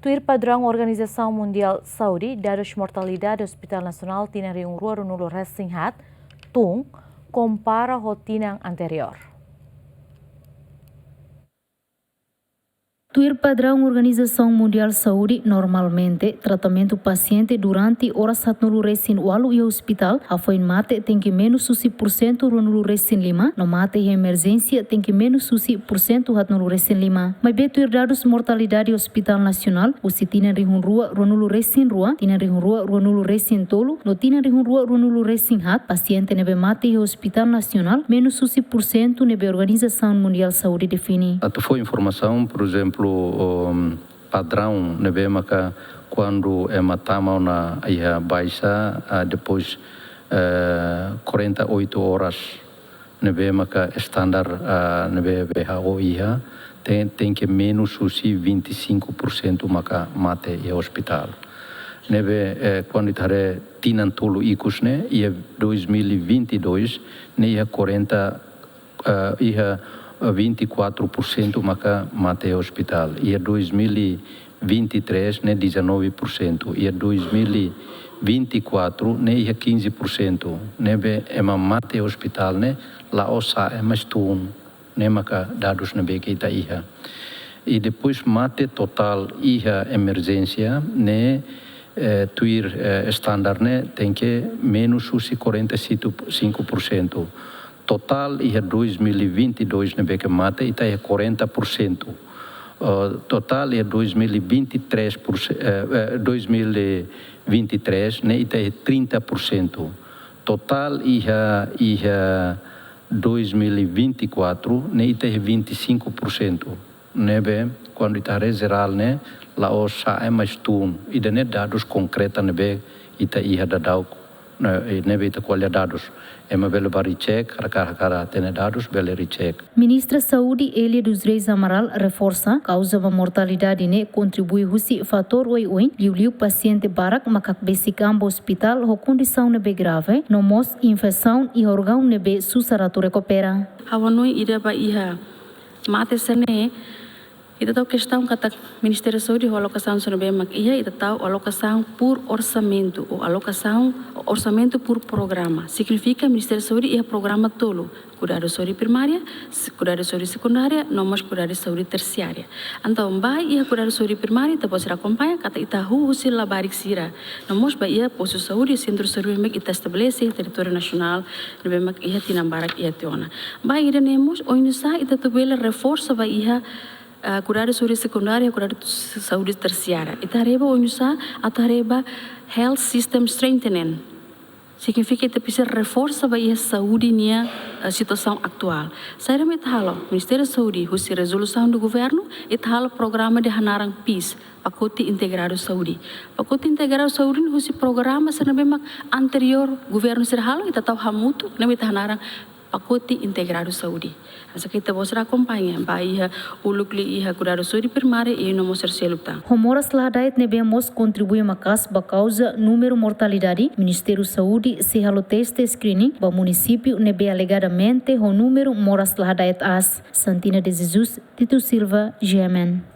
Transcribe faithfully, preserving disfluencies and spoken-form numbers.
Tuir padraun Organizasaun Mundiál Saúde, dadus mortalidade Hospital Nasionál tinan rihun rua ruanulu resin haat tun, kompara ho tinan anteriór. Tuir padraun Organizasaun Mundiál Saúde, normalmente, tratamentu pasiente durante oras haatnulu resin ualu iha hospital, hafoin mate tenke menus husi pursentu ruanulu resin lima, no mate iha emerjénsia tenke menus husi pursentu haatnulu resin lima. Maibé tuir dadus mortalidade Hospital Nasionál, husi tinan rihun rua ruanulu resin rua, tinan rihun rua ruanulu resin tolu, no tinan rihun rua ruanulu resin haat, pasiente ne'ebé mate iha Hospital Nasionál menus husi pursentu ne'ebé Organizasaun Mundiál Saúde define. Atu fó informasaun, por ezemplu, um, padraun ne'ebé maka kuandu ema tama ona iha baixa, ah, depois, eh, quarenta e oito horas ne'ebé maka standar, ah, ne'ebé W H O iha, ten, tenke menus husi vinte e cinco por cento maka mate iha hospital. Ne'ebé, eh, kuandu ita haree tinan tolu ikus ne'e, iha dois mil e vinte e dois, ne'e iha quarenta, eh, iha, eh, vinte e quatro por cento maka mate iha hospital. Iha dois mil e vinte e três ne'e dezanove por cento, iha dois mil e vinte e quatro ne'e iha quinze por cento, ne'ebé ema mate hospital ne'e la'ós sa'e, eh, mais tun, ne'e maka dadus ne'ebé ke ita iha. I depois mate totál iha emerjénsia ne'e, eh, tuir, eh, standar ne'e tenke menus husi quarenta e cinco por cento. Totál iha dois mil e vinte e dois ne'ebé ke mate, ita iha quarenta por cento. Eh, totál iha dois mil e vinte e três por cento, eh, eh, dois mil e vinte e três ne'e ita iha trinta por cento. Totál iha, iha dois mil e vinte e quatro ne'e ita iha vinte e cinco por cento. Ne'ebé, kuandu ita haree jerál ne'e, la'ós sa'e, eh, mais tun. Ida-ne'e dadus konkreta ne'ebé ita iha daudaun, ne'e, ne'ebé ita ko'alia dadus. Ema bele bá recheck, hakarak, hakarak hatene dadus, bele recheck. Ministra Saúde Elia dos Reis Amaral reforsa, kauza ba mortalidade ne'e kontribui husi fatór oioin, liuliu pasiente barak mak hakbesik an ba hospital ho kondisaun ne'ebé grave, no mós infesaun iha órgaun ne'ebé susar atu rekupera. Ha'u hanoin ida ba iha mate sira-ne'e, ita tau kestaun katak Ministériu Saúde ho alokasaun sira ne'ebé mak iha, ita tau alokasaun por orsamentu, ou alokasaun orsamentu por programa. Signifika Ministériu Saúde iha programa tolu, kuidadu saúde primária, se-, kuidadu saúde sekundária, no mós kuidadu saúde tersiária. Entaun, ba iha kuidadu saúde primária, ita-boot sira akompaña, katak ita hahú husi labarik sira. No mós ba iha postu saúde, sentru saúde ne'ebé mak ita estabelese iha territóriu nasionál, ne'ebé mak iha tinan barak iha tiha ona. Ba ida-ne'e mós, oinsá ita atu bele reforsa ba iha, ah, kuidadu saúde sekundária, kuidadu s-, saúde tersiária. Ita haree ba oinsá atu haree ba health system strengthening. Signifika ita presiza reforsa ba iha saúde nia, eh, situasaun atuál. Saida mak ita halo? Ministériu Saúde, husi rezolusaun do governu, ita halo programa ida hanaran PIS, Pakote Integradu Saúde. Pakote Integradu Saúde ne'e husi programa sira ne'ebé mak anteriór governu sira halo, ita tau hamutuk, ne'ebé ita hanaran Pakote Integradu Saúde. Hanesan ke ita-boot sira akompaña, ba iha uluk liu iha kuidadu saúde primária i no mós tersiária tan. Ho moras la hada'et ne'ebé mós kontribui maka'as ba kauza númeru mortalidade, Ministériu Saúde sei halo teste screening ba munisípiu ne'ebé alegadamente ho númeru moras la hada'et aas. Santina de Jesus, Tito Silva, G M N.